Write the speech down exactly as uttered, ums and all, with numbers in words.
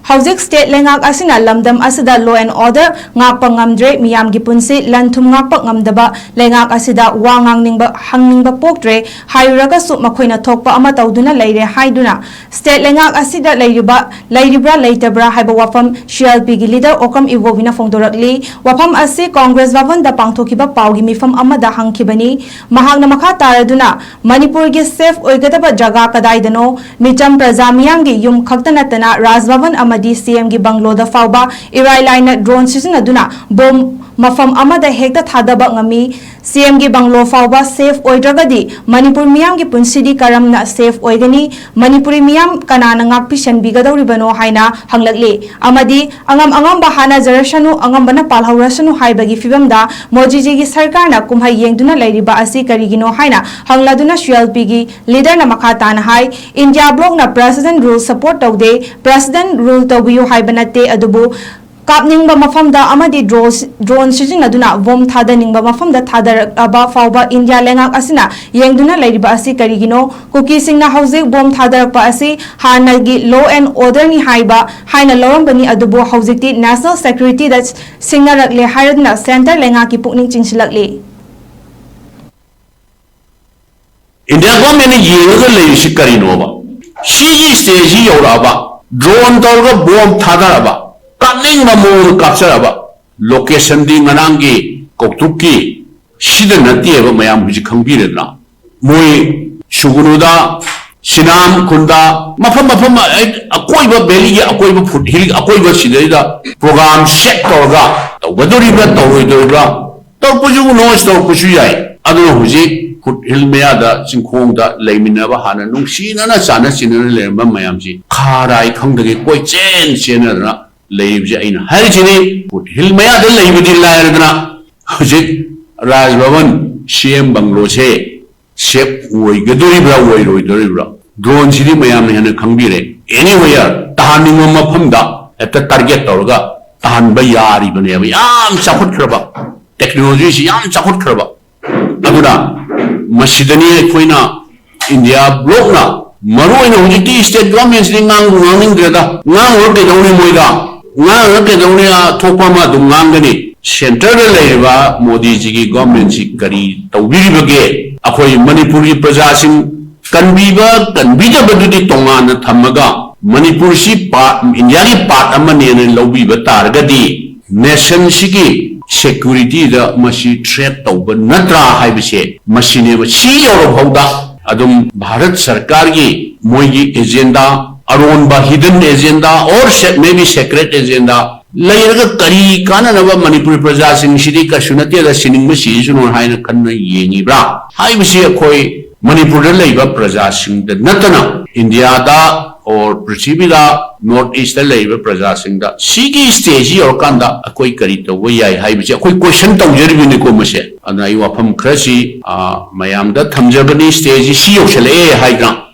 ꯍꯧꯖꯤꯛ state ꯂꯩꯉꯥꯛ ꯑꯁꯤꯅ ꯂꯝꯗꯝ ꯑꯁꯤꯗ law and order ꯉꯥꯛꯄ ꯉꯝꯗ꯭ꯔꯦ, ꯃꯤꯌꯥꯝꯒꯤ ꯄꯨꯟꯁꯤ ꯂꯟ ꯊꯨꯝ ꯉꯥꯛꯄ ꯉꯝꯗꯕ ꯂꯩꯉꯥꯛ ꯑꯁꯤꯗ ꯋꯥ ꯉꯥꯡꯅꯤꯡꯕ, ꯍꯪꯅꯤꯡꯕ ꯄꯣꯛꯇ꯭ꯔꯦ ꯍꯥꯏꯔꯨꯔꯒꯁꯨ ꯃꯈꯣꯏꯅ ꯊꯣꯛꯄ ꯑꯃ ꯇꯧꯗꯨꯅ ꯂꯩꯔꯦ ꯍꯥꯏꯗꯨꯅ state ꯂꯩꯉꯥꯛ ꯑꯁꯤꯗ ꯂꯩꯔꯤꯕ, ꯂꯩꯔꯤꯕ꯭ꯔꯥ ꯂꯩꯇꯕ꯭ꯔꯥ ꯍꯥꯏꯕ ꯋꯥꯐꯝ C R P ꯒꯤ leader ꯑꯣꯀ꯭ꯔꯝ ꯏꯕꯣꯕꯤꯅ ꯐꯣꯡꯗꯣꯔꯛꯂꯤ꯫ ꯋꯥꯐꯝ ꯑꯁꯤ ꯀꯣꯡꯒ꯭ꯔꯦꯁ ꯚꯕꯟꯗ ꯄꯥꯡꯊꯣꯛꯈꯤꯕ ꯄꯥꯎꯒꯤ ꯃꯤꯐꯝ ꯑꯃꯗ ꯍꯪꯈꯤꯕꯅꯤ꯫ ꯃꯍꯥꯛꯅ ꯃꯈꯥ ꯇꯥꯔꯗꯨꯅ ꯃꯅꯤꯄꯨꯔꯒꯤ safe ꯑꯣꯏꯒꯗꯕ ꯖꯒꯥ ꯀꯗꯥꯏꯗꯅꯣ? ꯃꯤꯆꯝ ꯄ꯭ꯔꯖꯥ ꯃꯤꯌꯥꯝꯒꯤ ꯌꯨꯝ ꯈꯛꯇ ꯅꯠꯇꯅ ꯔꯥꯖ ꯚꯕꯟ ꯑꯃꯗꯤ C M ꯒꯤ ꯕꯪꯒ꯭ꯂꯣꯗ ꯐꯥꯎꯕ ꯏꯔꯥꯏ ꯂꯥꯏꯅ drone ꯁꯤꯖꯤꯟꯅꯗꯨꯅ bomb ꯃꯐꯝ ꯑꯃꯗ ꯍꯦꯛꯇ ꯊꯥꯗꯕ ꯉꯝꯃꯤ꯫ C M ꯒꯤ ꯕꯪꯒ꯭ꯂꯣ ꯐꯥꯎꯕ safe ꯑꯣꯏꯗ꯭ꯔꯒꯗꯤ ꯃꯅꯤꯄꯨꯔ ꯃꯤꯌꯥꯝꯒꯤ ꯄꯨꯟꯁꯤꯗꯤ ꯀꯔꯝꯅ safe ꯑꯣꯏꯒꯅꯤ? ꯃꯅꯤꯄꯨꯔꯤ ꯃꯤꯌꯥꯝ ꯀꯅꯥꯅ ꯉꯥꯛꯄꯤ ꯁꯦꯟꯕꯤꯒꯗꯧꯔꯤꯕꯅꯣ ꯍꯥꯏꯅ ꯍꯪꯂꯛꯂꯤ꯫ ꯑꯃꯗꯤ ꯑꯉꯝ ꯑꯉꯝꯕ ꯍꯥꯠꯅꯖꯔꯁꯅꯨ, ꯑꯉꯝꯕꯅ ꯄꯥꯜꯍꯧꯔꯁꯅꯨ ꯍꯥꯏꯕꯒꯤ ꯐꯤꯕꯝꯗ ꯃꯣꯗꯤꯖꯤꯒꯤ ꯁꯔꯀꯥꯔꯅ ꯀꯨꯝꯍꯩ ꯌꯦꯡꯗꯨꯅ ꯂꯩꯔꯤꯕ ꯑꯁꯤ ꯀꯔꯤꯒꯤꯅꯣ ꯍꯥꯏꯅ ꯍꯪꯂꯗꯨꯅ C R P ꯒꯤ leader ꯅ ꯃꯈꯥ ꯇꯥꯅ ꯍꯥꯏ, India bloc ꯅ president rule support ꯇꯧꯗꯦ, president rule ꯇꯧꯕꯤꯌꯨ ꯍꯥꯏꯕ ꯅꯠꯇꯦ, ꯑꯗꯨꯕꯨ ꯀꯥꯞꯅꯤꯡꯕ ꯃꯐꯝꯗ ꯑꯃꯗꯤ drone, drone ꯁꯤꯖꯤꯟꯅꯗꯨꯅ bomb ꯊꯥꯗꯅꯤꯡꯕ ꯃꯐꯝꯗ ꯊꯥꯗꯔꯛꯂꯕ ꯐꯥꯎꯕ India ꯂꯩꯉꯥꯛ ꯑꯁꯤꯅ ꯌꯦꯡꯗꯨꯅ ꯂꯩꯔꯤꯕ ꯑꯁꯤ ꯀꯔꯤꯒꯤꯅꯣ? ꯀꯨꯀꯤꯁꯤꯡꯅ ꯍꯧꯖꯤꯛ bomb ꯊꯥꯗꯔꯛꯄ ꯑꯁꯤ ꯍꯥꯟꯅꯒꯤ law and order ꯅꯤ ꯍꯥꯏꯕ ꯍꯥꯏꯅ ꯂꯧꯔꯝꯕꯅꯤ, ꯑꯗꯨꯕꯨ ꯍꯧꯖꯤꯛꯇꯤ national security ꯗ ꯁꯤꯡꯅꯔꯛꯂꯦ ꯍꯥꯏꯔꯗꯨꯅ centre ꯂꯩꯉꯥꯛꯀꯤ ꯄꯨꯛꯅꯤꯡ ꯆꯤꯡꯁꯤꯜꯂꯛꯂꯤ꯫ India government ꯅ ꯌꯦꯡꯉꯒ ꯂꯩꯔꯤꯁꯤ ꯀꯔꯤꯅꯣꯕ? ꯁꯤꯒꯤ stage ꯁꯤ ꯌꯧꯔꯛꯑꯕ, drone ꯇꯧꯔꯒ bomb ꯊꯥꯗꯔꯕ, ꯀꯥꯞꯅꯤꯡꯕ ꯃꯑꯣꯡꯗ ꯀꯥꯞꯆꯔꯕ, location ꯗꯤ ꯉꯔꯥꯡꯒꯤ ꯀꯧꯇ꯭ꯔꯨꯛꯀꯤ ꯁꯤꯗ ꯅꯠꯇꯦꯕ, ꯃꯌꯥꯝ ꯍꯧꯖꯤꯛ ꯈꯪꯕꯤꯔꯦꯗꯅ꯫ ꯃꯣꯏ ꯁꯨꯒꯅꯨꯗ, ꯁꯤꯅꯥꯝ ꯈꯨꯟꯗ, ꯃꯐꯝ ꯃꯐꯝ ꯑꯀꯣꯏꯕ valley ꯒꯤ ꯑꯀꯣꯏꯕ foothill ꯑꯀꯣꯏꯕ ꯁꯤꯗꯩꯗ program set ꯇꯧꯔꯒ ꯇꯧꯒꯗꯧꯔꯤꯕ꯭ꯔꯥ ꯇꯧꯔꯣꯏꯗꯧꯔꯤꯕ꯭ꯔꯥ? ꯇꯧꯔꯛꯄꯁꯨ, noise ꯇꯧꯔꯛꯄꯁꯨ ꯌꯥꯏ꯫ ꯑꯗꯨꯅ ꯍꯧꯖꯤꯛ foothill ꯃꯌꯥꯗ ꯆꯤꯡꯈꯣꯡꯗ ꯂꯩꯃꯤꯟꯅꯕ ꯍꯥꯟꯅ ꯅꯨꯡꯁꯤꯅꯅ ꯆꯥꯟꯅ ꯆꯤꯟꯅꯅ ꯂꯩꯔꯝꯕ ꯃꯌꯥꯝꯁꯤ ꯈꯥ ꯔꯥꯏ ꯈꯪꯗꯒꯩ ꯀꯣꯏꯆꯦꯟ ꯆꯦꯟꯅꯗꯅ ꯂꯩꯔꯤꯕꯁꯦ ꯑꯩꯅ ꯍꯥꯏꯔꯤꯁꯤꯅꯤ꯫ Foothill ꯃꯌꯥꯗ ꯂꯩꯕꯗꯤ ꯂꯥꯏꯔꯗꯅ ꯍꯧꯖꯤꯛ ꯔꯥꯖ ꯚꯕꯟ, C M ꯕꯪꯒ꯭ꯂꯣꯁꯦ safe ꯑꯣꯏꯒꯗꯣꯔꯤꯕ꯭ꯔꯥ ꯑꯣꯏꯔꯣꯏꯗꯣꯔꯤꯕ꯭ꯔꯥ? Drone ꯁꯤꯗꯤ ꯃꯌꯥꯝꯅ ꯍꯦꯟꯅ ꯈꯪꯕꯤꯔꯦ꯫ Anywhere ꯇꯥꯍꯟꯅꯤꯡꯕ ꯃꯐꯝꯗ ꯍꯦꯛꯇ target ꯇꯧꯔꯒ ꯇꯥꯍꯟꯕ ꯌꯥꯔꯤꯕꯅꯦꯕ꯫ ꯌꯥꯝ ꯆꯥꯎꯈꯠꯈ꯭ꯔꯕ technology ꯁꯤ, ꯌꯥꯝ ꯆꯥꯎꯈꯠꯈ꯭ꯔꯕ꯫ ꯑꯗꯨꯅ ꯃꯁꯤꯗꯅꯤ ꯑꯩꯈꯣꯏꯅ India bloc ꯅ ꯃꯔꯨ ꯑꯣꯏꯅ ꯍꯧꯖꯤꯛꯇꯤ state government ꯁꯤꯗꯤ ꯉꯥꯡꯕꯨ ꯉꯥꯡꯅꯤꯡꯗ꯭ꯔꯦꯗ꯫ ꯉꯥꯡꯉꯨꯔ ꯀꯩꯗꯧꯅꯤ ꯃꯣꯏꯗ? ꯉꯥꯡꯉꯨꯔ ꯀꯩꯗꯧꯅꯤ? ꯑ, ꯊꯣꯛꯄ ꯑꯃ ꯑꯗꯨꯝ ꯉꯥꯡꯒꯅꯤ꯫ Centre ꯗ ꯂꯩꯔꯤꯕ ꯃꯣꯗꯤꯖꯤꯒꯤ government ꯁꯤ ꯀꯔꯤ ꯇꯧꯕꯤꯔꯤꯕꯒꯦ? ꯑꯩꯈꯣꯏ ꯃꯅꯤꯄꯨꯔꯒꯤ ꯄ꯭ꯔꯖꯥꯁꯤꯡ ꯀꯟꯕꯤꯕ ꯀꯟꯕꯤꯗꯕꯗꯨꯗꯤ ꯇꯣꯉꯥꯟꯅ ꯊꯝꯃꯒ, ꯃꯅꯤꯄꯨꯔꯁꯤ part, ꯏꯟꯗꯤꯌꯥꯒꯤ part ꯑꯃꯅꯦꯅ ꯂꯧꯕꯤꯕ ꯇꯥꯔꯒꯗꯤ, nation ꯁꯤꯒꯤ security ꯗ ꯃꯁꯤ threat ꯇꯧꯕ ꯅꯠꯇ꯭ꯔꯥ ꯍꯥꯏꯕꯁꯦ ꯃꯁꯤꯅꯦꯕ꯫ ꯁꯤ ꯌꯧꯔꯐꯥꯎꯗ ꯑꯗꯨꯝ ꯚꯥꯔꯠ ꯁꯔꯀꯥꯔꯒꯤ ꯃꯣꯏꯒꯤ agenda, ꯑꯔꯣꯟꯕ hidden agenda or se-, maybe secret agenda ꯂꯩꯔꯒ ꯀꯔꯤ ꯀꯥꯟꯅꯅꯕ? ꯃꯅꯤꯄꯨꯔꯤ ꯄ꯭ꯔꯖꯥꯁꯤꯡꯁꯤꯗꯤ ꯀꯩꯁꯨ ꯅꯠꯇꯦꯗ, ꯁꯤꯅꯤꯡꯕ ꯁꯤꯁꯅꯨ ꯍꯥꯏꯅ ꯈꯟꯅ ꯌꯦꯡꯉꯤꯕ꯭ꯔꯥ ꯍꯥꯏꯕꯁꯤ ꯑꯩꯈꯣꯏ ꯃꯅꯤꯄꯨꯔꯗ ꯂꯩꯕ ꯄ꯭ꯔꯖꯥꯁꯤꯡꯗ ꯅꯠꯇꯅ ꯏꯟꯗꯤꯌꯥꯗ or ꯄ꯭ꯔꯤꯊꯤꯕꯤꯗ North East ꯇ ꯂꯩꯔꯤꯕ ꯄ꯭ꯔꯖꯥꯁꯤꯡꯗ ꯁꯤꯒꯤ stage ꯁꯤ ꯌꯧꯔꯀꯥꯟꯗ ꯑꯩꯈꯣꯏ ꯀꯔꯤ ꯇꯧꯕ ꯌꯥꯏ ꯍꯥꯏꯕꯁꯤ ꯑꯩꯈꯣꯏ question ꯇꯧꯖꯔꯤꯕꯅꯤꯀꯣ ꯃꯁꯦ꯫ ꯑꯗꯨꯅ ꯑꯩ ꯋꯥꯐꯝ ꯈꯔꯁꯤ, ꯑ, ꯃꯌꯥꯝꯗ ꯊꯝꯖꯕꯅꯤ꯫ Stage ꯁꯤ ꯁꯤ ꯌꯧꯁꯜꯂꯛꯑꯦ ꯍꯥꯏꯗꯅ